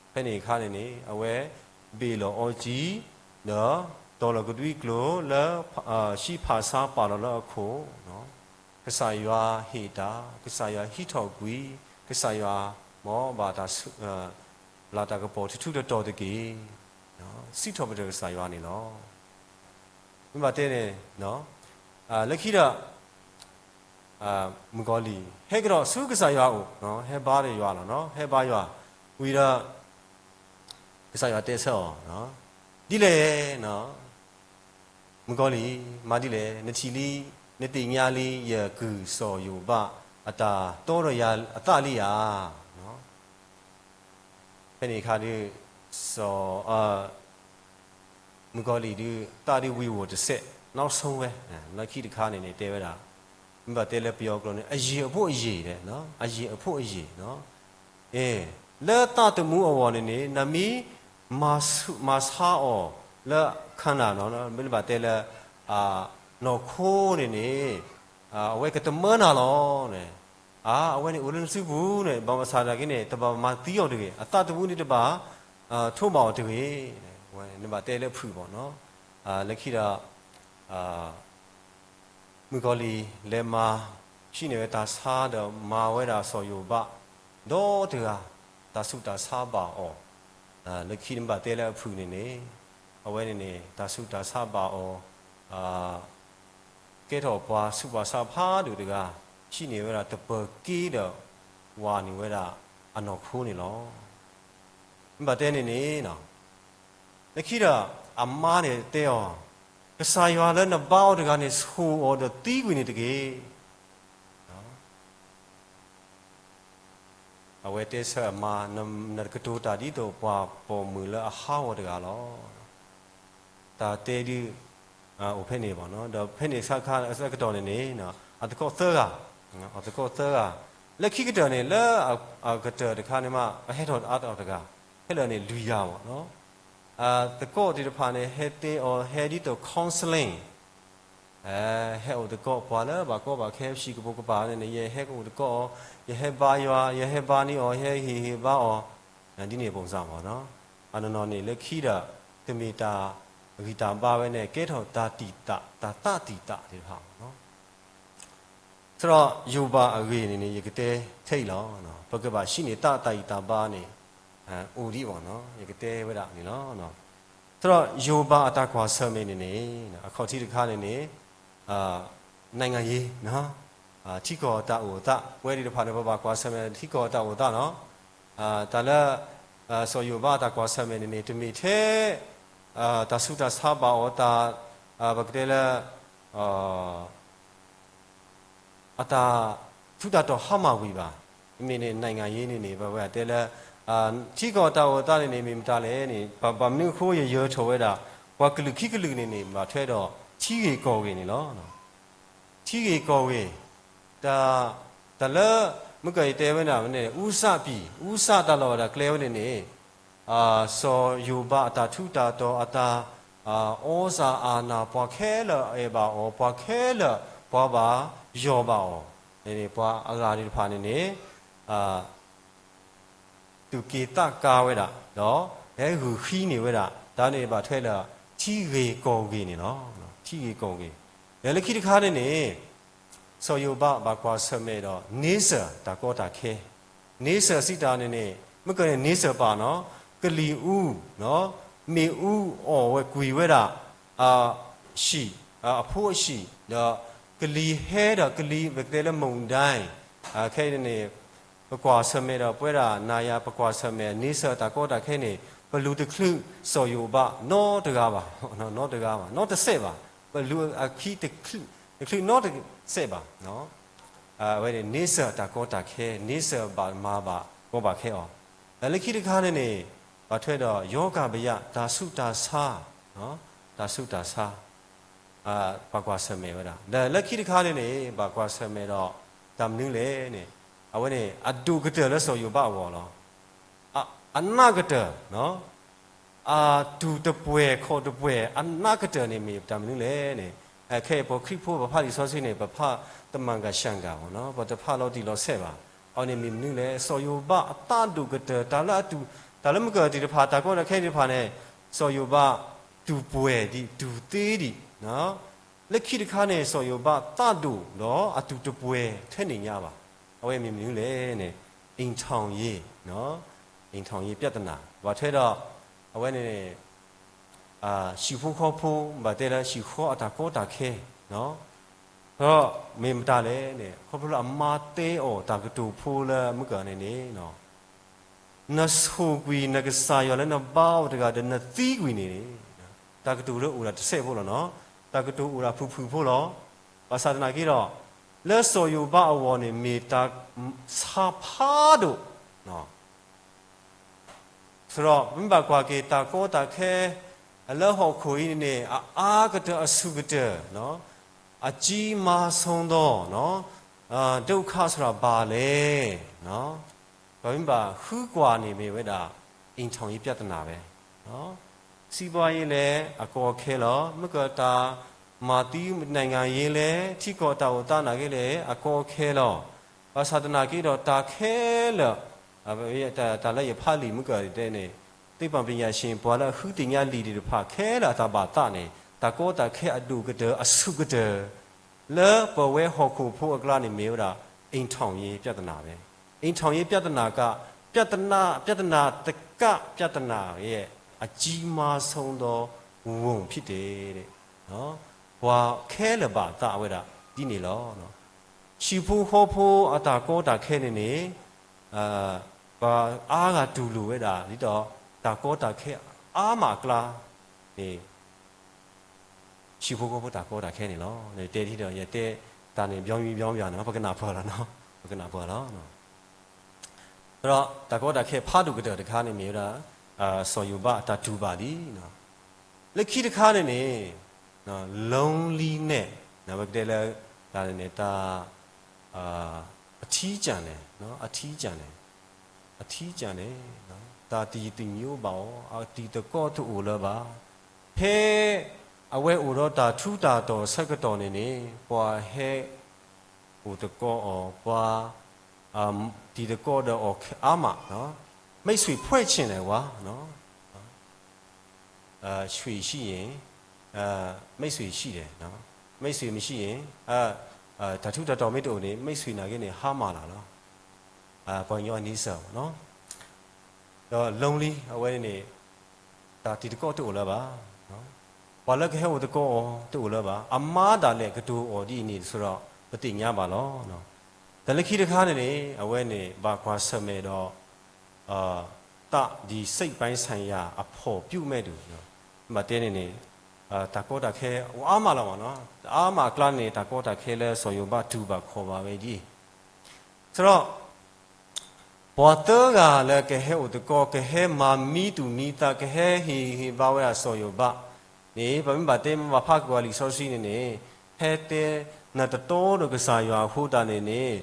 ၤ. ဖဲန့ၣ်အခါန့ၣ်န့ၣ် အဝဲဘ့ၣ်လီၤအီကံ, ဒီးတီၤလီၤကဒွံကျိာ်လၢ ဟံၣ်ဖၣ်ဆါပာ်လီၤလၢအခိၣ်, ကစၢ်ယွၤဟ့ၣ်တၢ်, ကစၢ်ယွၤဟံးထီၣ်ကွံာ်, ကစၢ်ယွၤမ်ဘၣ်တၢ် လၤတၢ်ကပီၤထူထူတီၤတီၤတက့ၢ်. စံးထီၣ်ပတြၢၤကစၢ်ယွၤန့ၣ်လီၤ. မ့ၢ်ဘၣ်တဲန့ၣ် လၢခံဒီး မုၣ်ကီၤလံၢ် ဟဲကဒီးဆူကစၢ်ယွၤအအိၣ်, ဟဲဘါဒီးယွၤလီၤ, ဟဲဘါယွၤ, ဝံၤဒီး ကစၢ်ယွၤတဲဆၢအီၤ, ဒ်လဲၣ် မုၣ်ကီၤလံၢ် မၤဒ်လဲၣ်, နထံၣ်လံ, နသ့ၣ်ညါလံ ယကုၢ်စီၤယိၤဘး အတၢ်တီဒီးယၤအသးလံဧါ. ဖဲန့ၣ်အခါဒုး စီၤ မုၣ်ကီၤလံၢ်ဒုး သးဒုးဝံၤဝီၤတစဲး, နီၢ်ဆိဝဲ, လၢခံတခါန့ၣ်န့ၣ် တဲဝဲဒၣ်, မ့ၢ်ဘၣ်တဲလၢပယီၤကျိာ်န့ၣ် အယံာ်အဖိအယံာ်, အယံာ်အဖိအယံာ်, လၢသးသမူအဂီၢ်န့ၣ်န့ၣ် နမ့ၢ် မၤဆါအီၤလၢခါနၤနီၤ, မ့ၢ်ဘၣ်တဲလၢ နီၢ်ခိန့ၣ်န့ၣ် အဝဲကတမၢနၤလီၤန့ၣ်, အဝဲန့ၣ်အိၣ်လၢနစုပူၤန့ၣ် ဘၣ်မဆါတၢ်က့န့ၣ် တဘၣ်မၤသံအီၤတဂ့ၤ, အသးသမူန့ၣ်တဘၣ် ထိးဘၣ်အီၤတဂ့ၤ, နဘၣ်တဲလၢဖုၣ်ဘၣ်နီၤ, လၢခံဒီး မုၣ်ကီၤလံၢ်လဲၤမၤ ဟံးန့ၢ်ဝဲတၢ်ဆါဒီးမၤဝဲဒၣ်စီၤယိၤဘး ဒီတဂၤ တၢ်ဆူးတၢ်ဆါဘၣ်အီၤ, လၢခံနဘၣ်တဲလၢအဖုၣ်န့ၣ်န့ၣ် အဝဲန့ၣ်န့ၣ် တၢ်ဆူးတၢ်ဆါဘၣ်အီၤ ကဲထီၣ်ပှၤဆူးပှၤဆါဖးဒိၣ်တဂၤ, ဟံးန့ၢ်ဝဲဒၣ်တပၢၤက့ဒီး ဝၤန့ၢ်ဝဲဒၣ်အနီၢ်ခိန့ၣ်လီၤ. မ့ၢ်ဘၣ်တဲန့ၣ်န့ၣ် လၢခံဒီး အမါန့ၣ်တဲအီၤ, ကစၢ်ယွၤလၢနဘါအီၤတဂၤန့ၣ် ဆိၣ်အီၤဒီးသံကွံာ်န့ၣ်တက့ၢ်. အဝဲတဲဆၢအမါ, နကတိၤတၢ်ဒ်သိးပှၤပိာ်မုၣ်လၢအဟးဂီၤတဂၤလီၤ. တၢ်တဲဒုး အိၣ်ဖဲန့ၣ်ဘၣ်နီၤ, ဒီးဖဲန့ၣ်ဆၢကတီၢ်န့ၣ်န့ၣ် အသကိးသၢဂၤ, အသကိးသၢဂၤ, လၢခံကတၢၢ်န့ၣ် လၢအကတၢၢ်တခါန့ၣ်မး အဟဲထီၣ်အါထီၣ်တဂၤ, ခဲလၢာ်န့ၣ်လွံၢ်ဂၤဘၣ်နီၤ. သကိးသ့ၣ်တဖၣ်န့ၣ် ဟဲတဲအီၤ ဟဲဒ်သိး counseling ဟဲအိၣ်သကိးပှၤလၢဘၣ်ကီဘၣ်ခဲ ပစံးကပိာ်ကပၤန့ၣ်န့ၣ် ယဟဲအိၣ်သကိးအီၤ, ယဟဲဘါယွၤ, ယဟဲဘါန့ၢ်အီၤ, ယဟဲဟ့ၣ်ဂ့ၤဟ့ၣ်ဘါအီၤ, ဒ်န့ၣ် ပုံစံ ဘၣ်နီၤ. အနီၢ်နီၢ်န့ၣ် လၢခံဒီး တမ့ၢ်တၢ်ဂံၢ်တၢ်ဘါဝဲန့ၣ် ကဲထီၣ်တၢ်တံာ်တာ် တၢ်သးတံာ်တာ်သ့ၣ်တဖၣ်ဘၣ်နီၤ. သရၣ်ယိၤဘးအဂ့ၢ်န့ၣ်န့ၣ် ယကတဲထဲအံၤလီၤ. ပကဘၣ်ဟံးန့ၢ်တၢ်တံာ်တာ်ဘါန့ၣ် အိၣ်ဒံးဘၣ်နီၤ, ယကတဲဝဲဒၣ်န့ၣ်လီၤ. သရၣ်ယိၤဘးအတၢ်ကွၢ်ဆၢၣ်မဲာ်န့ၣ်န့ၣ် အခီၣ်ထံးတခါန့ၣ်န့ၣ် နိုင်ငံရေး ထံကီၢ်တၢ်အိၣ်သး ပဝဲသ့ၣ်တဖၣ်န့ၣ် ပဘၣ်ကွၢ်ဆၢၣ်မဲာ်ထံကီၢ်တၢ်အိၣ်သးနီၤ. တၢ်လၢ စီၤယိၤဘးအတၢ်ကွၢ်ဆၢၣ်မဲာ်န့ၣ်န့ၣ် တမ့ၢ်ထဲ တၢ်ဆူးတၢ်ဆါဘၣ်အီၤ တၢ် ပကတဲလၢ အတၢ်ထူးတၢ်တီၤဟါမၢ်ဝံၤဘၣ်. မ့မ့ၢ်န့ၣ် နိုင်ငံရေး န့ၣ်န့ၣ် ပဝဲတဲလၢ ထံကီၢ်တၢ်အိၣ်သးန့ၣ်န့ၣ် မ့ၢ်မတၤလဲၣ်န့ၣ် ဘၣ်မနုၤအဃိယယၢၤထီၣ်ဝဲဒၣ် ပှၤကလုာ်ခံကလုာ်န့ၣ်န့ၣ် ဘၣ်ထွဲဒီး ထံဂ့ၢ်ကီၢ်ဂ့ၢ်န့ၣ်လီၤ. ထံဂ့ၢ်ကီၢ်ဂ့ၢ် တၢ် တၢ်လၢ မုၢ်ကၢၢ်ယတဲဝဲဒၣ်န့ၣ် ဦးစံး ဦးစံး တၢ်လီၢ်ဝဲဒၣ်ကျဲဝဲန့ၣ်န့ၣ် စီၤယိၤဘးအတၢ်ထူးတၢ်တီၤ အတၢ် သြဇာအာဏာ ပှၤခဲလၢာ်အအဲၣ်ဘၣ်အီၤ ပှၤခဲလၢာ် ပှၤဘၣ်ယီၢ်ဘၣ်အီၤ န့ၣ်န့ၣ် ပှၤအဂၤသ့ၣ်တဖၣ်န့ၣ်န့ၣ် သူၣ်က့ၤသးကါဝဲဒၣ် ဒီးဟဲဂုာ်ဃံန့ၢ်ဝဲဒၣ် တၢ်န့ၣ်ဘၣ်ထွဲလၢ ထံဂ့ၢ်ကီၢ်ဂ့ၢ်န့ၣ်လီၤ. ထံဂ့ၢ်ကီၢ်ဂ့ၢ် ဒီးလၢခံတခါန့ၣ်န့ၣ် စီၤယိၤဘးဘၣ်ကွၢ်ဆၢၣ်မဲာ်ဒီး နေဆၢၣ် တၢ်ကီတၢ်ခဲ နေဆၢၣ် စံးတၢ်န့ၣ်န့ၣ် မုၢ်ကၢၢ်န့ၣ် နေဆၢၣ် ပာ်နီၤ ကလံၤအူ မ့ၣ်အူအီၣ်ဝဲကွံာ်ဝဲဒၣ် အဟံၣ် အဖိအဟံၣ် ဒီးကလံၤဟဲဒီးကလံၤ ပကတဲလၢ မုန်တိုင်း ခဲအံၤန့ၣ် ပကွၢ်ဆၢၣ်မဲာ်ဒီးပဝဲဒၣ်နၤယၤ ပကွၢ်ဆၢၣ်မဲာ် နေဆၢၣ် တၢ်ကီတၢ်ခဲန့ၣ် ပလူၤတချုးစီၤယိၤဘးနီတဂၤဘၣ်, နီတဂၤဘၣ်, နီတစဲးဘၣ်, ပလူၤအခံတချုးနီတစဲးဘၣ်. အဝဲန့ၣ် နေဆၢၣ် တၢ်ကီတၢ်ခဲ နေဆၢၣ် ဘၣ်မၤဘၣ်ကီဘၣ်ခဲအီၤ ဒီးလၢခံတခါန့ၣ်န့ၣ် ဘၣ်ထွဲဒီး ယောဂဗျာ တၢ်ဆူးတၢ်ဆါ တၢ်ဆူးတၢ်ဆါ ဘၣ်ကွၢ်ဆၢၣ်မဲာ်ဝဲဒၣ် ဒီးလၢခံတခါန့ၣ်န့ၣ် ဘၣ်ကွၢ်ဆၢၣ်မဲာ်ဒီး တၢ်မနုၤလဲၣ်န့ၣ် အဝဲန့ၣ် အဒိၣ်ကတၢၢ်လၢစီၤယိၤဘးအဂီၢ်လီၤ. အနးကတၢၢ် အတူၢ်တပှဲၤခီၣ်တပှဲၤ အနးကတၢၢ်န့ၣ် မ့ၢ်တၢ်မနုၤလဲၣ်န့ၣ် ခဲအံၤပှၤခရံာ်ဖိ ပဖးလံာ်စီဆှံန့ၣ် ပဖးတမၤကဆှၣ်ကၤ ပတဖးလီၤတံၢ်လီၤဆဲးဘၣ်. အဝဲန့ၣ်မ့ၢ်မနုၤလဲၣ် စီၤယိၤဘးအတၢ်ဒိၣ်ကတၢၢ် တၢ်လၢအတူၢ် တၢ်လၢမုၢ်ကၢၢ်သ့ၣ်တဖၣ် တၢ်ကီတၢ်ခဲသ့ၣ်တဖၣ်န့ၣ် စီၤယိၤဘးတူၢ်ပှဲၤဒံး တူၢ်သ့ဒံး လၢခံတခါန့ၣ် စီၤယိၤဘးတၢ်ဒိၣ်ဒီးအတူၢ်တပှဲၤ ထဲန့ၣ်ညါဘၣ်. အဝဲမ့ၢ်မနုၤလဲၣ်န့ၣ် အိမ်ထောင်ရေး အိမ်ထောင်ရေး ပြဿနာ ဘၣ်ထွဲဒီး အဝဲန့ၣ် ဟံၣ်ဖိဃီဖိ ဘၣ်တဲလၢဟံၣ်ဃီအတၢ်ကီတၢ်ခဲ ဒီးမ့ၢ်မတၤလဲၣ်န့ၣ် ခီဖျိလၢအမါတဲအီၤ တၢ်ကတိၤဖိလၢမုၢ်ကၢၢ်န့ၣ်န့ၣ် နဆိၣ်ကွံာ်နကစၢ်ယွၤလၢနဘါအီၤတဂၤဒီးနသံကွံာ်န့ၣ် တၢ်ကတိၤလၢအိၣ်ဒၣ်တစဲးဖိလီၤနီၤ, တၢ်ကတိၤအိၣ်ဒၣ်ဖုၣ်ဖုၣ်ဖိလီၤ. ဘၣ်ဆၣ်သနာ်က့ဒီး လၢစီၤယိၤဘးအဂီၢ်န့ၣ် မ့ၢ်တၢ်ဆါဖးဒိၣ် သရၣ် မ့ၢ်ဘၣ်ကွၢ်က့ၤတၢ်ကီတၢ်ခဲ လၢဟီၣ်ခိၣ်အံၤန့ၣ်န့ၣ် အအါကတၢၢ်အဆူၣ်ကတၢၢ် အကြီးမားဆုံးသော ဒုက္ခဆိုတာဘာလဲ ပမ့ၢ်ဘၣ်ဃုကွၢ်န့ၣ်မ့ၢ်ဝဲဒၣ် အိမ်ထောင်ရေးပြဿနာပဲ စီးပွားရေးလည်း အကီအခဲလီၤ. မုၢ်ကၢၢ်တၢ်မၤသံ နိုင်ငံရေးလည်း ထံကီၢ်တၢ်အိၣ်သးနာ်က့လည်း အကီအခဲလီၤ. ဘၣ်ဆၣ်သနာ်က့ဒီး တၢ်ခဲလၢာ် တၢ်လၢယဖးလံာ်မုၢ်ကၢၢ်တဲန့ၣ် သိပ္ပံပညာရှင် ပှၤလၢအဃုသ့ၣ်ညါလံာ်သ့ၣ်တဖၣ်ခဲလၢာ်အတၢ်ဘၣ်သးန့ၣ် တၢ်ကီတၢ်ခဲအဒိၣ်ကတၢၢ် အဆူၣ်ကတၢၢ် လၢပဝဲဟီၣ်ခိၣ်ဖိအကျါန့ၣ်မ့ၢ်ဝဲဒၣ် အိမ်ထောင်ရေးပြဿနာပဲ အိမ်ထောင်ရေးပြဿနာက ပြဿနာ ပြဿနာ တက ပြဿနာရဲ့ အကြီးမားဆုံးသော ဝန်ဖြစ်တယ် ပှၤခဲလၢာ်ဘၣ်သးဝဲဒၣ်ဒ်န့ၣ်လီၤ. ဟံၣ်ဖိဃီဖိအတၢ်ကီတၢ်ခဲန့ၣ်န့ၣ် ပှၤအါဂၤတူၢ်လိာ်ဝဲဒၣ် ဒ်သိးတၢ်ကီတၢ်ခဲအါမးအကျါန့ၣ် ဟံၣ်ဖိဃီဖိတၢ်ကီတၢ်ခဲန့ၣ်လီၤ. တဲထံဒီး ယတဲတၢ်န့ၣ် ဘျီမံဘျီမံဘၣ်နီၤ ပကနၣ်ပၢၢ်လီၤနီၤ ပကနၣ်ပၢၢ်လီၤ. ဒီးတၢ်ကီတၢ်ခဲဖးဒိၣ်ကတၢၢ်တခါန့ၣ်မ့ၢ်ဝဲဒၣ် စီၤယိၤဘးအတၢ်တူၢ်ဘၣ်လံ. လၢခံတခါန့ၣ်န့ၣ် loneliness ပကတဲလၢ တၢ်န့ၣ် တၢ် အထီးကျန်န့ၣ် အထီးကျန်န့ၣ် အထီးကျန်န့ၣ် တၢ်တယံာ်တညီဘၣ်အီၤ အတံၤသကိးတအိၣ်လၢၤဘၣ်. ဖဲအဝဲအိၣ်ဒီးတၢ်ထူးတၢ်တီၤအဆၢကတီၢ်န့ၣ်န့ၣ် ပှၤဟဲအိၣ်သကိးအီၤ ပှၤ တံၤသကိးဒီးအီၤအါမး မိတ်ဆွေဖွဲ့ချင်တယ်ဝါ ဆွေရှိရင် မိတ်ဆွေရှိတယ် မိတ်ဆွေမရှိရင် တၢ်ထူးတၢ်တီၤမ့ၢ်တအိၣ်န့ၣ် မိတ်ဆွေနာ်က့န့ၣ် ဟါမၢ်လၢ်လီၤ. ပှၤကညီအနီစၢၤ ဒီး lonely အဝဲန့ၣ်န့ၣ် တၢ်တံၤသကိးတအိၣ်လၢၤဘၣ်. ပှၤလၢကဟဲအိၣ်သကိးအီၤတအိၣ်လၢၤဘၣ်. အမါဒၣ်လဲာ်ကတိၤအီၤဒ်အံၤန့ၣ် ဆိုတော့ ပသ့ၣ်ညါဘၣ်လီၤ. တၢ်လၢခံတခါန့ၣ်န့ၣ် အဝဲန့ၣ် ဘၣ်ကွၢ်ဆၢၣ်မဲာ်ဒီး တၢ်ဒ်စိတ်ပိုင်းဆိုင်ရာအဖော်ပြုမဲ့သူ ဘၣ်တဲန့ၣ်န့ၣ် တၢ်ကီတၢ်ခဲအိၣ်အါမးလီၤမးနီၤ. အါမးအကျါန့ၣ် တၢ်ကီတၢ်ခဲလၢစီၤယိၤဘးတူၢ်ဘၣ်ခီၣ်ဘၣ်ဝဲဒ်အံၤ ဆိုတော့ ပှၤသၢဂၤလၢကဟဲအိၣ်သကိး ကဟဲမၤမံသူၣ်မံသး ကဟဲဟ့ၣ်ဂံၢ်ဟ့ၣ်ဘါဝဲဒၣ်စီၤယိၤဘးန့ၣ် ပမ့ၢ်ဘၣ်တဲမ့ၢ်ဘၣ်ဖးက့ၤဝဲလံာ်စီဆှံန့ၣ်န့ၣ် ဟဲတဲ နတတီဒီးကစၢ်ယွၤအဃိသတးန့ၣ်န့ၣ်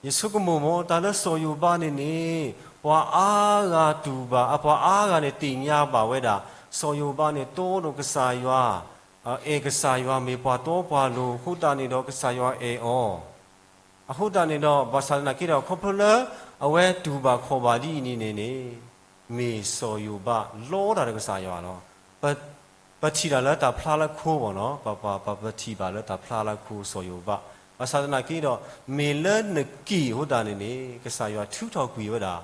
ယဆိကမိၣ်မ့ၢ်တၢ်လၢစီၤယိၤဘးန့ၣ်န့ၣ် ပှၤအါဂၤတူၢ်ဘၣ် အပှၤအါဂၤန့ၣ်သ့ၣ်ညါဘၣ်ဝဲဒၣ် စီၤယိၤဘးန့ၣ်တီဒီးကစၢ်ယွၤ အဲၣ်ကစၢ်ယွၤမ့ၢ်ပှၤတီပှၤလိၤအဃိသတးန့ၣ်ဒီးကစၢ်ယွၤအဲၣ်အီၤ အဃိသတးန့ၣ်ဒီး ဘၣ်ဆၣ်သနာ်က့ဒီး ခီဖျိလၢအဝဲတူၢ်ဘၣ်ခီၣ်ဘၣ်ဒ်အံၤန့ၣ်န့ၣ် မ့ၢ်စီၤယိၤဘးလီတၢ်ဒီးကစၢ်ယွၤလီၤ. ပထံၣ်တၢ်လၢတၢ်ဖျါလၢခိဘၣ်နီၤ ပပထံၣ်ဘၣ်လၢတၢ်ဖျါလၢခိစီၤယိၤဘး ဘၣ်ဆၣ်သနာ်က့ဒီး မ့ၢ်လၢနက့ၢ်အဃိသတးန့ၣ်န့ၣ် ကစၢ်ယွၤထုးထီၣ်ကွံာ်ဝဲဒၣ်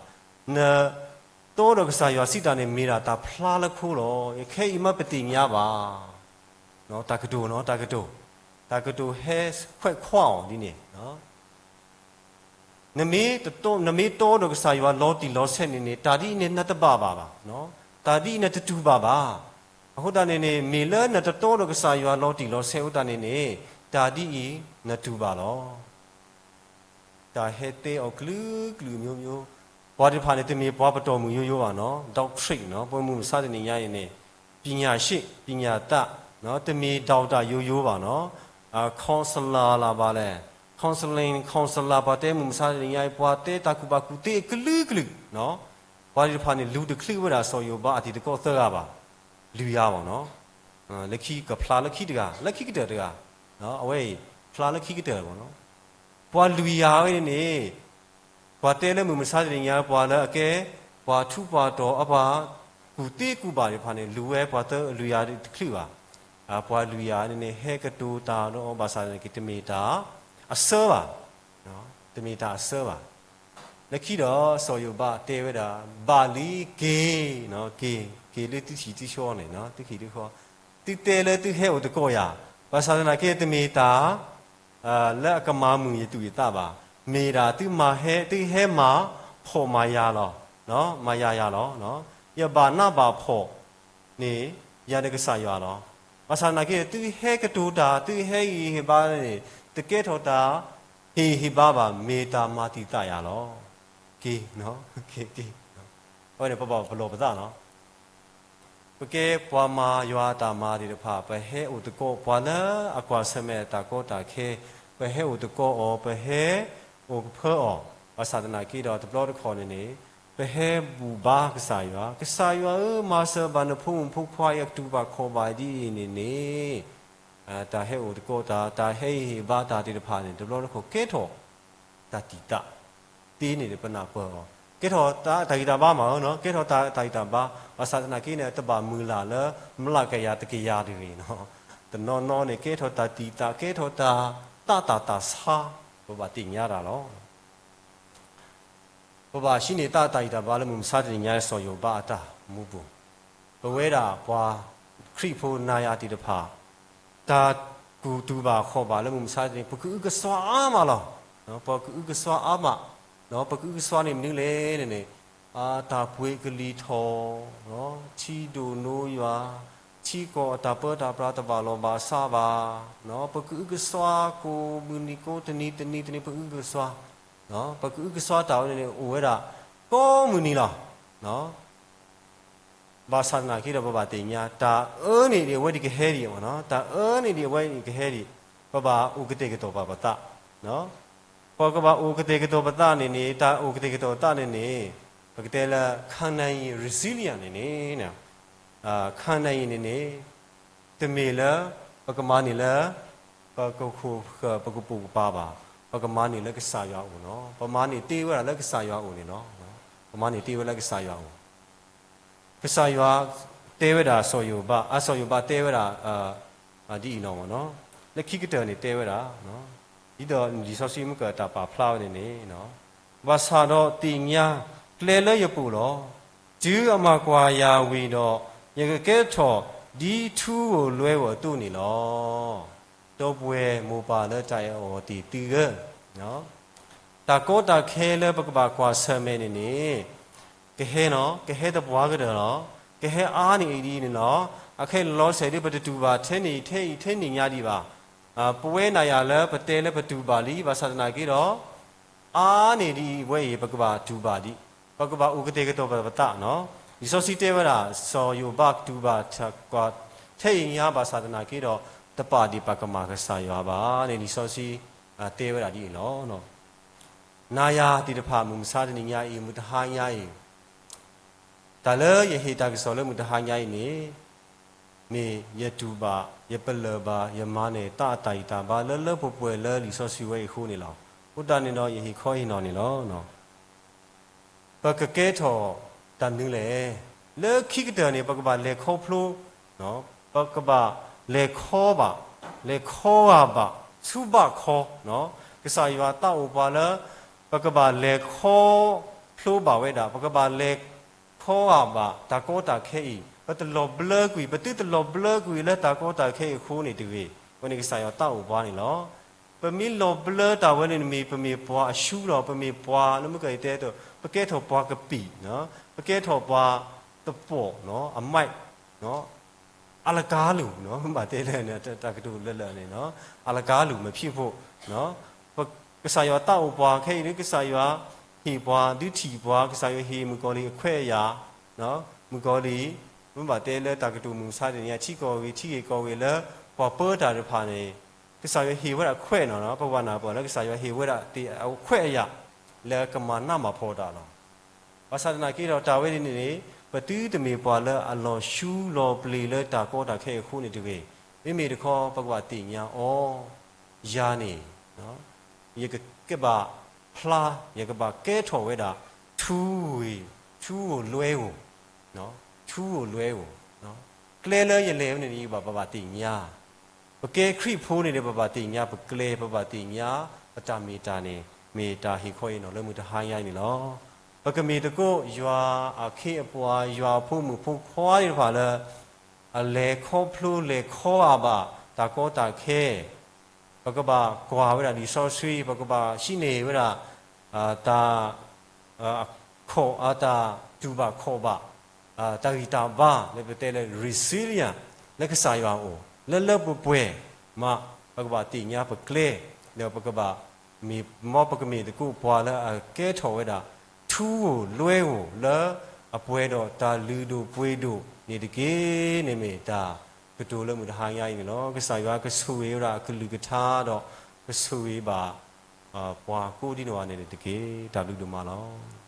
နတီဒီးကစၢ်ယွၤစံးတၢ်န့ၣ် မ့ၢ်ဒၣ်တၢ်ဖျါလၢခိလီၤ. ခဲအံၤမ့ၢ်ပသ့ၣ်ညါဘၣ် တၢ်ကတိၤနီၤ တၢ်ကတိၤ တၢ်ကတိၤဟဲခွဲးခွါအီၤဒ်န့ၣ် နမ့ၢ်တီဒီးကစၢ်ယွၤလီၤတံၢ်လီၤဆဲးန့ၣ်န့ၣ် တၢ်ဒ်အံၤန့ၣ်နတဘၣ်ဘၣ်ဘၣ်, တၢ်ဒ်အံၤနတတူၢ်ဘၣ်ဘၣ်. အဃိသတးန့ၣ်န့ၣ် မ့ၢ်လၢနတတီဒီးကစၢ်ယွၤလီၤတံၢ်လီၤဆဲးအဃိသတးန့ၣ်န့ၣ် တၢ်ဒ်အံၤနတူၢ်ဘၣ်လီၤ. တၢ်ဟဲတဲအီၤကလုာ်ကလုာ်မျိုးမျိုး, ပှၤသ့ၣ်တဖၣ်န့ၣ် တမ့ၢ်ပှၤပတီၢ်မုၢ်ယိယိဘၣ်နီၤ, doctrine နီၤ, ပမုၢ်မဆါတနံၤညါအံၤန့ၣ် ပညာရှိ, ပညာတတ်, တမ့ၢ် doctor ယိယိဘၣ်နီၤ, counselor လၢဘၣ်လဲၣ်, counseling, counselor ပှၤတဲမုၢ်မဆါတနံၤညါအံၤ ပှၤတဲတၢ်ကူၣ်ဘၣ်ကူၣ်သ့အကလုာ်ကလုာ်, ပှၤသ့ၣ်တဖၣ်န့ၣ် လူၤတချုးဝဲဒၣ်စီၤယိၤဘးအတံၤသကိးသၢဂၤဘၣ်, လွံၢ်ဂၤဘၣ်နီၤ, လၢခံကဖျါလၢခံတဂၤ, လၢခံကတၢၢ်တဂၤ, အဝဲအံၤ ဖျါလၢခံကတၢၢ်ဘၣ်နီၤ, ပှၤလွံၢ်ဂၤဝဲန့ၣ်န့ၣ် ပှၤတဲလၢမုၢ်မဆါတနံၤညါ ပှၤလၢအကဲ ပှၤထူးပှၤတီၤအပှၤကူၣ်သ့ကူၣ်ဘၣ်သ့ၣ်တဖၣ်န့ၣ် လူၤဝဲပှၤသၢလွံၢ်ဂၤတချုးဘၣ်, ပှၤလွံၢ်ဂၤန့ၣ်န့ၣ် ဟဲကတိၤတၢ်ဒီးအီၤဘၣ်ဆၣ်န့ၣ် ကတမ့ၢ်တၢ်အဆၢဘၣ်, တမ့ၢ်တၢ်အဆၢဘၣ်. လၢခံဒီးစီၤယိၤဘးတဲဝဲဒၣ် ဘၣ်လံက့ၤ, က့ၤ, က့ၤလၢသုထံၣ်သုဆှီန့ၣ်, သုထံၣ်သုဆှီ, သုတဲလၢသုဟဲအိၣ်သကိးယၤ, ဘၣ်ဆၣ်သနာ်က့တမ့ၢ်တၢ် လၢအကမၤမုာ်ယသူၣ်ယသးဘၣ်, မ့ၢ်ဒၣ်သုမၤဟဲ, သုဟဲမၤဖှီၣ်မၤယာ်လီၤ, မၤယာ်ယၤလီၤ, ယဘၣ်နးဘၣ်ဖှီၣ်န့ၣ် ယၤဒီးကစၢ်ယွၤလီၤ. ဘၣ်ဆၣ်သနာ်က့ သုဟဲကတိၤတၢ်, သုဟဲဟ့ၣ်ဂံၢ်ဟ့ၣ်ဘါန့ၣ် တကဲထီၣ်တၢ်ဟ့ၣ်ဂံၢ်ဟ့ၣ်ဘါဘၣ်, မ့ၢ်တၢ်မၤတံာ်တာ်ယၤလီၤ. က့ၤ, က့ၤ, က့ၤ, အဝဲန့ၣ်ပဘၣ်ပလီၢ်ပသးလီၤ. ပကဲပှၤမၤယွၤအတၢ်မၤသ့ၣ်တဖၣ်, ပဟဲအိၣ်သကိးပှၤလၢအကွၢ်ဆၢၣ်မဲာ်တၢ်ကီတၢ်ခဲ, ပဟဲအိၣ်သကိးအီၤ, ပဟဲအိၣ်ကဖၢအီၤ, ဘၣ်ဆၣ်သနာ်က့ဒီး တဘျီတခီၣ်န့ၣ်န့ၣ် ပဟဲဘူၣ်ဘါကစၢ်ယွၤ, ကစၢ်ယွၤဧၢ, မၤစၢၤဘၣ်နဖိမုၣ်ဖိခွါအံၤ အကတူၢ်ဘၣ်ခီၣ်ဘၣ်ဒ်အံၤန့ၣ်န့ၣ်, တၢ်ဟဲအိၣ်သကိးတၢ်, တၢ်ဟဲဟ့ၣ်ဂံၢ်ဟ့ၣ်ဘါတၢ်သ့ၣ်တဖၣ်န့ၣ် တဘျီတခီၣ်ကဲထီၣ် တၢ်တံာ်တာ်သ့န့ၣ်ဒီး ပနၢ်ပၢၢ်အီၤ, ကဲထီၣ်တၢ်ဂံၢ်တၢ်ဘါမးနီၤ, ကဲထီၣ်တၢ်ဂံၢ်တၢ်ဘါ, ဘၣ်ဆၣ်သနာ်က့န့ၣ် တဘၣ်မုၢ်လၢ်လၢ မျးကယၤတကယၤတဂ့ၤနီၤ, တနီၤနီၤန့ၣ် ကဲထီၣ်တၢ်တံာ်တာ်, ကဲထီၣ်တၢ်သးတၢ်သးဆါ, ပဘၣ်သ့ၣ်ညါတၢ်လီၤ. ပဘၣ်ဟံးန့ၢ်သးတၢ်ဂံၢ်တၢ်ဘါလၢမုၢ်မဆါတနံၤညါ စီၤယိၤဘးအတၢ်မူပူၤ, ပဝဲဒၣ်ပှၤခရံာ်ဖိနၤယၤသ့ၣ်တဖၣ်, တၢ်ကူၣ်တူၢ်ဘၣ်ခီၣ်ဘၣ်လၢမုၢ်မဆါတနံၤ ပကအုကစွါအါမးလီၤ. ပကအုကစွါအါမး, ပကအုကစွါန့ၣ်မနုၤလဲၣ်န့ၣ်န့ၣ်, တၢ်ပှ့ၤကလံၤထီၣ်, ထံဒိၣ်နိယွၤ, ထံကီၢ်အတၢ်ပၢတၢ်ပြးတဘၣ်လီၢ်ဘၣ်စးဘၣ်, ပကအုကစွါကိးမုၢ်နံၤကိးတနံၤတနံၤတနံၤ ပကအုကစွါ, ပကအုကစွါတၢ်ဝဲန့ၣ်န့ၣ် အိၣ်ဝဲဒၣ်ကိးမုၢ်နံၤလီၤ. ဘၣ်ဆၣ်သနာ်က့ဒီး ပဘၣ်သ့ၣ်ညါ တၢ်အၢန့ၣ်ဒံးအဝဲဒံးကဟဲဒံး, တၢ်အၢန့ၣ်ဒံးအဝဲဒံးကဟဲဒံး, ပဘၣ်အိၣ်ကတဲာ်ကတီၤပာ်ပသး. ပကဘၣ်အိၣ်ကတဲာ်ကတီၤပသးန့ၣ်န့ၣ် တၢ်အိၣ်ကတဲာ်ကတီၤပသးန့ၣ်န့ၣ် ပကတဲလၢ ခါနန်အံၤ resilience န့ၣ်န့ၣ် ခါနန်အံၤန့ၣ်န့ၣ် တမ့ၢ်လၢ ပကမၤန့ၢ်လၢ ပကခိၣ်ဃၢၤ ပကပိာ်ကပၤဘၣ်, ပကမၤန့ၢ်လၢကစၢ်ယွၤအအိၣ်လီၤ. ပမၤန့ၢ်တ့ဝဲဒၣ်လၢကစၢ်ယွၤအအိၣ်န့ၣ်လီၤ. ပမၤန့ၢ်တ့ဝဲလၢကစၢ်ယွၤအအိၣ် ကစၢ်ယွၤတဲဝဲဒၣ်စီၤယိၤဘး, အစီၤယိၤဘးတဲဝဲဒၣ် ဒ်အံၤလီၤမ့ၢ်နီၤ, လၢခံကတၢၢ်န့ၣ်တဲဝဲဒၣ်, ဒ်သိးလံာ်စီဆှံမ့ၢ်ကတၢ်ပာ်ဖျါဝဲန့ၣ်န့ၣ်, ဘၣ်ဆၣ်ဒီးသ့ၣ်ညါကျဲလၢယပူၤလီၤ. တုၤအမၤကွၢ်ယၤဝံၤဒီး ယကကဲထီၣ်ဒ်ထူဧိၤလွဲဧိၤအသိးန့ၣ်လီၤ. ဒီပုၢ်ဝဲၢ်မိၢ်ပၢ်လၢတၢ်အဲၣ်အီၤသ့ၣ်သုဧၢ, တၢ်ကီတၢ်ခဲလၢပကဘၣ်ကွၢ်ဆၢၣ်မဲာ်န့ၣ်န့ၣ်, ကဟဲနီၤ, ကဟဲသပှၢ်ကတၢၢ်လီၤ. ကဟဲအါန့ၢ်အံၤဒ်အံၤန့ၣ်လီၤ. အခဲအံၤလီၤစဲၤဒ်ပတတူၢ်ဘၣ်ထဲန့ၣ်ထဲအံၤထဲန့ၣ်ညါဒံးဘၣ်. ပဝဲနၤယၤလၢပတဲလၢပတူၢ်ဘၣ်လံ, ဘၣ်ဆၣ်သနာ်က့ဒီး အါန့ၢ်ဒ်အံၤဝဲအံၤ ပကဘၣ်တူၢ်ဘၣ်ဒံး, ပကဘၣ်အိၣ်ကတဲာ်ကတီၤပသးနီၤ. လံာ်စီဆှံတဲဝဲဒၣ် စီၤယိၤဘးတူၢ်ဘၣ်ကွၢ်ထဲအံၤညါ ဘၣ်ဆၣ်သနာ်က့ဒီး တပာ်ဒံးပှၤကမၤကစၢ်ယွၤဘၣ်န့ၣ် လံာ်စီဆှံတဲဝဲဒၣ်ဒ်အံၤလီၤ. နၤယၤသ့ၣ်တဖၣ် မုၢ်မဆါတနံၤညါအံၤ မုၢ်တဟါညါအံၤ တၢ်လၢယဟ့ၣ်တၢ်ကစီၣ်လၢမုၢ်တဟါညါအံၤန့ၣ် မ့ၢ်ယတူၢ်ဘၣ်, ယပလၢၢ်ဘၣ်, ယမၤနၢၤတၢ်အတၢ်ဂံၢ်တၢ်ဘါ လၢလၢပှဲၤပှဲၤလၢလံာ်စီဆှံဝဲအံၤအဃိန့ၣ်လီၤ. အဃိသတးန့ၣ်ဒီး ယဟ့ၣ်ခီဟ့ၣ်နီၤန့ၣ်လီၤ. ပကကဲထီၣ်တၢ်မနုၤလဲၣ်. လၢခံကတၢၢ်န့ၣ် ပကဘၣ်လဲၤခီဖျိ, ပကဘၣ်လဲၤခီဘၣ်, လဲၤခီဂာ်ဘၣ်, ဆူဘၣ်ခီ, ကစၢ်ယွၤသးအိၣ်ပှၤလၢ ပကဘၣ်လဲၤခီဖျိဘၣ်ဝဲဒၣ်, ပကဘၣ်လဲၤခီဂာ်ဘၣ်တၢ်ကီတၢ်ခဲအံၤ, ပတလီၤဘျၢကွံာ်, ပသုတလီၤဘျၢကွံာ်လၢတၢ်ကီတၢ်ခဲအံၤအဃိန့ၣ်တဂ့ၤ. အဝဲန့ၣ်ကစၢ်ယွၤသးအိၣ်ပှၤန့ၣ်လီၤ. ပမ့ၢ်လီၤဘျၢတၢ်ဝဲန့ၣ် မ့ၢ်ပမ့ၢ်ပှၤအရှူလီၤ, ပမ့ၢ်ပှၤလၢမုၢ်ကယတဲအသိး ပကဲထီၣ်ပှၤကပံာ်, ပကဲထီၣ်ပှၤသပှီၣ်, အမဲး အလကၤလူၤ, ဘၣ်တဲလၢတၢ်ကတိၤလၢလၢာ်န့ၣ်, အလကၤလူၤမ့ၢ်ဖံးဖိ, ကစၢ်ယွၤသးအိၣ်ပှၤခဲအံၤဒ် ကစၢ်ယွၤဟ့ၣ်ပှၤဒုးထံၣ်ပှၤ, ကစၢ်ယွၤဟ့ၣ်မုၣ်ကီၤလံၢ်အခွဲးအယာ်, မုၣ်ကီၤလံၢ်, မ့ၢ်ဘၣ်တဲလၢတၢ်ကတိၤမုၢ်မဆါတနံၤညါ ထံကီၢ်ဂ့ၤ ထံဂ့ၤကီၢ်ဂ့ၤလၢ ပှၤပၢတၢ်တဖၣ်န့ၣ် ကစၢ်ယွၤဟ့ၣ်ဝဲဒၣ်ခွဲးနီၤ, ပဝဲနၢ်ပၢၢ်လၢကစၢ်ယွၤဟ့ၣ်ဝဲဒၣ်သ့ၣ်အခွဲးအယာ် လၢကမၤနးမၤဖှီၣ်တၢ်လီၤ. ဘၣ်ဆၣ်သနာ်က့ဒီး တၢ်ဝဲန့ၣ်န့ၣ် ပသုတမ့ၢ်ပှၤလၢအလီၤရှူလီၤပျံၤလၢတၢ်ကီတၢ်ခဲအံၤအဃိန့ၣ်တဂ့ၤ. မ့မ့ၢ်တခီ ပကဘၣ်သ့ၣ်ညါအီၤ, ယၤန့ၣ် ယကဘၣ်ဖျါ, ယကဘၣ်ကဲထီၣ်ဝဲဒၣ် ထူဧိၤ, ထူဧိၤလွဲဧိၤ, ထူဧိၤလွဲဧိၤ, ကျဲလၢယလဲၤဝဲန့ၣ် ယဘၣ်ပဘၣ်သ့ၣ်ညါ, ပကဲခရံာ်ဖိန့ၣ်ဒီး ပဘၣ်သ့ၣ်ညါပကျဲ, ပဘၣ်သ့ၣ်ညါပတၢ်မ့ၢ်တၢ်န့ၣ် မ့ၢ်တၢ်ဟ့ၣ်ခီဟ့ၣ်နီၤလၢမုၢ်တဟါညါအံၤန့ၣ်လီၤ. ပကမ့ၢ်သကိးယွၤအခ့အပှၤ, ယွၤအဖိမုၣ်ဖိခွါသ့ၣ်တဖၣ်လၢ အလဲၤခီဖျိလဲၤခီဂာ်ဘၣ်တၢ်ကီတၢ်ခဲ, ပကဘၣ်ကွၢ်ဝဲဒၣ်လံာ်စီဆှံ, ပကဘၣ်ဟံးန့ၢ်ဝဲဒၣ် တၢ် ခိးအတၢ်တူၢ်ဘၣ်ခီၣ်ဘၣ် တၢ်ဂံၢ်တၢ်ဘါ လၢပတဲလၢ resilience လၢကစၢ်ယွၤအအိၣ် လၢလၢပှဲၤပှဲၤမး ပကဘၣ်သ့ၣ်ညါပကျဲ ဒီးပကဘၣ်မ့ၢ် မ်ပကမ့ၢ်သကိးပှၤလၢအကဲထီၣ်ဝဲဒၣ် ထူဧိၤလွဲဧိၤလၢအပှဲၤဒီးတၢ်လုၢ်ဒိၣ်ပှ့ၤဒိၣ်န့ၣ်တက့ၢ်. န့ၣ်မ့ၢ်တၢ်ကတိၤလၢမုၢ်တဟါညါအံၤန့ၣ်လီၤ. ကစၢ်ယွၤကဆိၣ်ဂ့ၤဝဲဒၣ်အကလုၢ်ကထါဒီး ကဆိၣ်ဂ့ၤဘၣ် ပှၤကိးဒံနီၢ်ဂၤန့ၣ်တက့ၢ်. တၢ်ဘျုးဒိၣ်မးလီၤ.